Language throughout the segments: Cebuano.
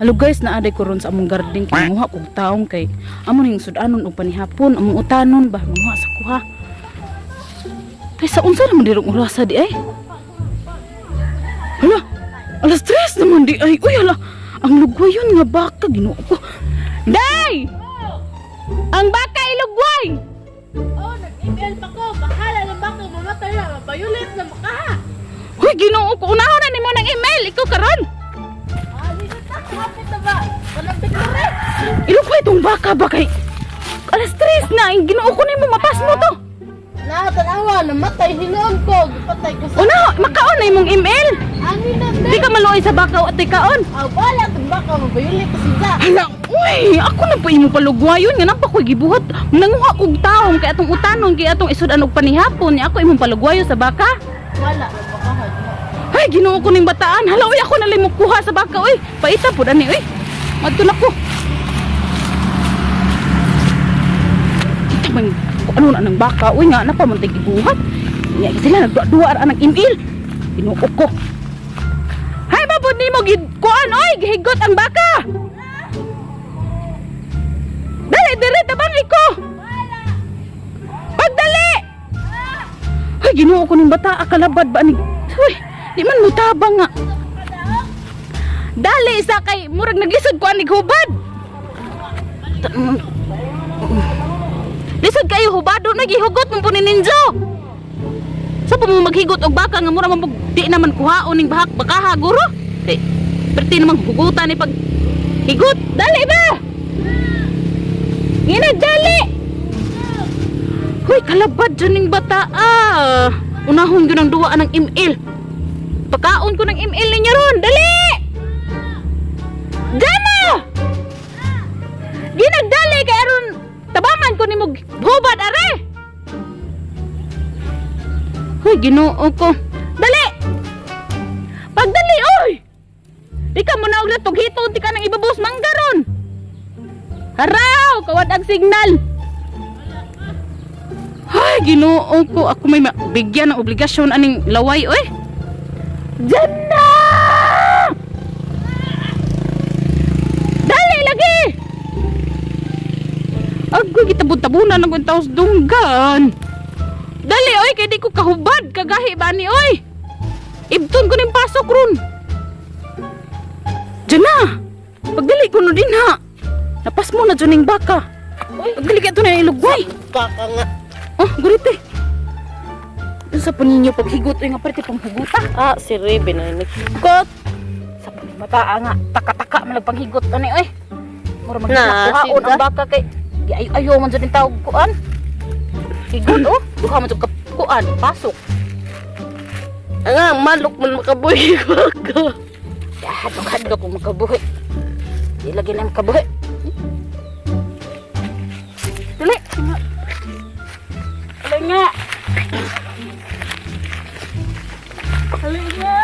Hello guys, naaday ko ron sa among garden kay manguha kog taong kay amo ning sudanon og panihapon, among utanon ba manguha sa kuha. Kay sa unsa naman dirong orasa di ay? Hala, 3:00 naman di ay. Uy, hala, ang lugway yun nga baka, Ginoo ko. Day! Ang baka ilugway! Oh, nag-email pa ko. Bahala na baka mamatay na. Mabayulit na makaha. Uy, Ginoo ko, unahon na nimo ng email, ikaw karon. Ah, dito ta. Kapit na ba? Walang victory. Ilugway tong baka ba kay 3:00 na, ang Ginoo ko nimo mapas mo to. Na, tanawa. Namatay hinuon ko. Gipatay ko sa... Una, makaon na imong email. Ani na, Di ka maluoy sa baka o atoy kaon. Ah, wala. Itong baka mabayulit ko siya. Hala, uy, ako na pa imo palugwayon nga napa ko'y gibuhat. Nanguha kog taong kay atong utanon kay atong isud-an og panihapon niya ako imong palugwayo sa baka. Wala. Nabakahan mo. Ay, Ginoo ko ning bataan. Hala, uy, ako na lang kuha sa baka, uy. Paita pud ani, uy. Madto na ko. Kita man kung ano na ng baka, uy nga napa man tay gibuhat. Nya sila nagduwa-duwa ra ang email. Ginoo ko. Hay mabud nimo gid kuan oy, gihigot ang baka. Dali dire tabang iko. Pagdali. Ay, Ginoo ko ning bata, akalabad ba ni? Uy, di man mutabang nga. Dali sa kay murag naglisod ko anig hubad. Lisod kayo hubado nagihugot mo po ni Ninjo. Sa pa mo maghigot og baka nga mura man di naman kuhaon ning bahak bakaha guro. Di perti namang hugutan ni pag higot. Dali ba? Ngina dali. Hoy, kalabad dyan ning bata ah. Unahon gyud ang duwa ng ML. Pakaon ko ng ML ninyo ron. Dali! Jana! Ginagdali kay aron tabangan ko nimo hubad are. Hoy, Ginoo ko. Dali! Pagdali oy! Di ka mo na og tughiton di ka nang ibabos mangga ron. Haraw, kawad ang signal. Ay, Ginoo ko. Ako may bigyan ng obligasyon aning laway, oy. Diyan na! Dali lagi! Agoy, gitabon-tabunan ng kong taos dunggan. Dali, oy, kay di ko kahubad. Kagahi ba ni, oy? Ibton ko ning pasok ron. Diyan na! Pagdali ko no din ha. Napas mo na dyan ning baka. Pagdali ka ito na ilugway. Baka nga. Oh, gurite. Sa po ninyo paghigot ay nga parte pang huguta. Ah, si Ruben ay nagkot. Sa po ninyo bata nga taka-taka man lang panghigot ani oy. Mura Na, magkuhaon sida. ang baka kay di ayo ayo man jud tawag kuan. Higot oh, duha man jud ka kuan, pasok. Nga, malok man makabuhi baka. Hadlok hadlok kung makabuhi. Di lagi na makabuhi. Dali. Dali nga. Dali nga.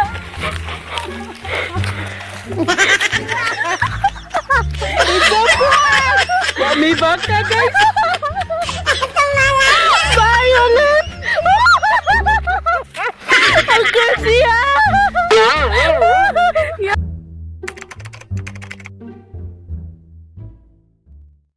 May baka guys.